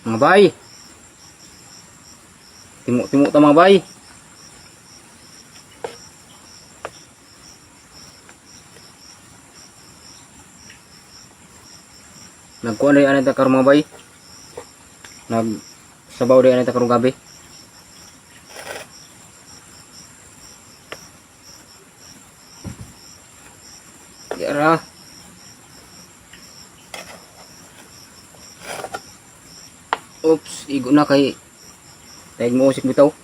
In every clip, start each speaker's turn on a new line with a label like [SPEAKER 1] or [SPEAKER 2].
[SPEAKER 1] Mga bay. Timo-timo ta, mga bay. Nagkuan rin anay ta karon, mga bay. Nag sabaw rin anay ta karong gabi. Yara. Oops, igo na kay taig mo usik bitaw.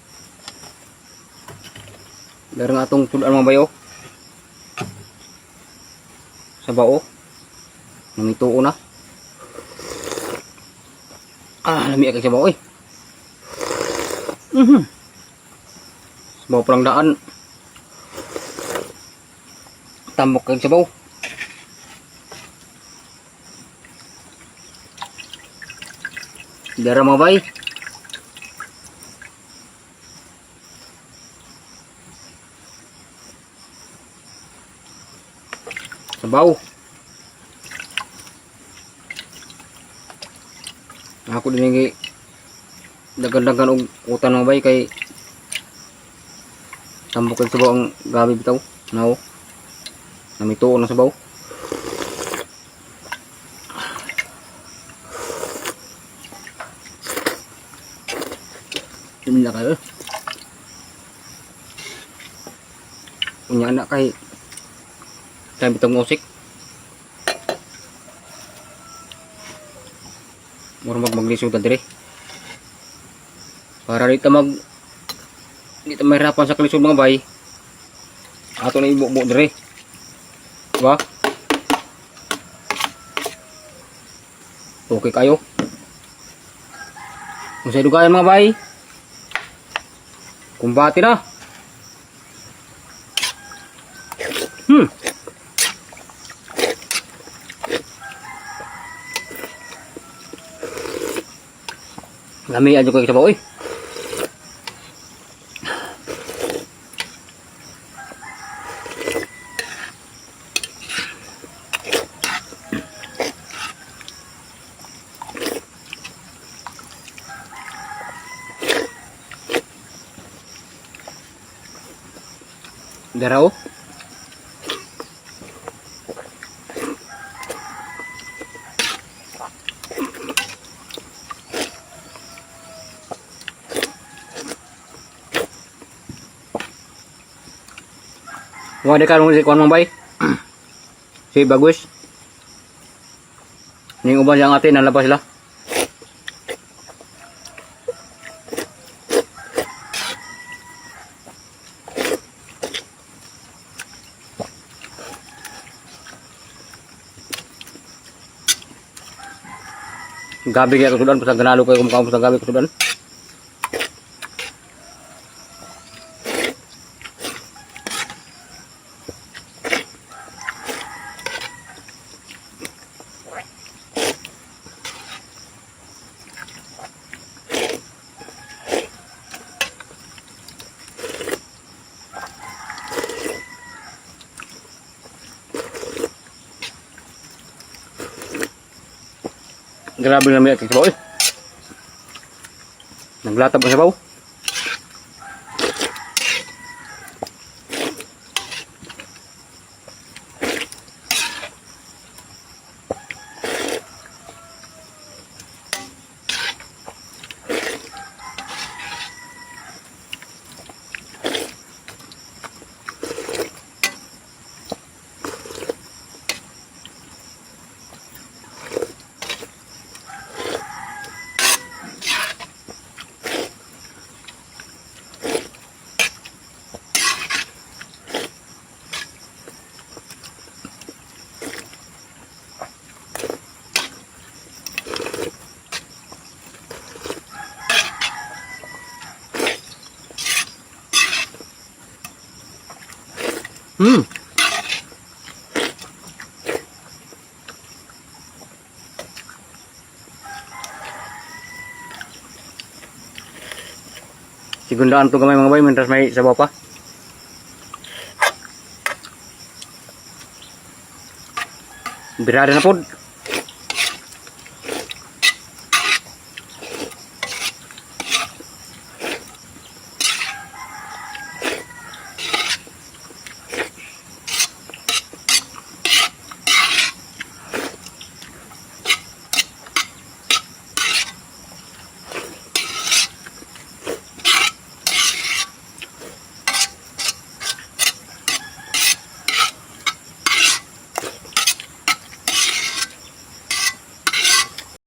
[SPEAKER 1] Dari nga atong tudan, mga bayo. Sabaw. Namituo na. Ah, lami kay sabaw eh. Sabaw parang daan. Tambok kay sabaw. Dara, mga bay. Sabaw. Ako din yung dagan-dagan og utan, mga bay, kay tambok kay sabaw ang gabi bitaw. Now. Namituo na sabaw. Hindi na kayo. Unya na kay tayo bitong musik. Mura mag maglisod ta dire. Para di ta mahirapan sa kalisod, mga bay. Ato na ibubo dire. Diba? Okay kayo. Kung sa dugayan, mga bay. Kumbate na. Lami adyo kay sabaw oy. Daraw. Wala di karon si kuan, mga bay. Si Bagus. Ning uban siyang ate, nalabas sila. Gabi kaya kasudan, basta ganalo kayo kumakaon sa gabi kasudan. Grabe na may sabaw eh. Naglatab ang sabaw. Sigundaan to gamay, mga bay, mientras may sabaw pa. Birada na pod.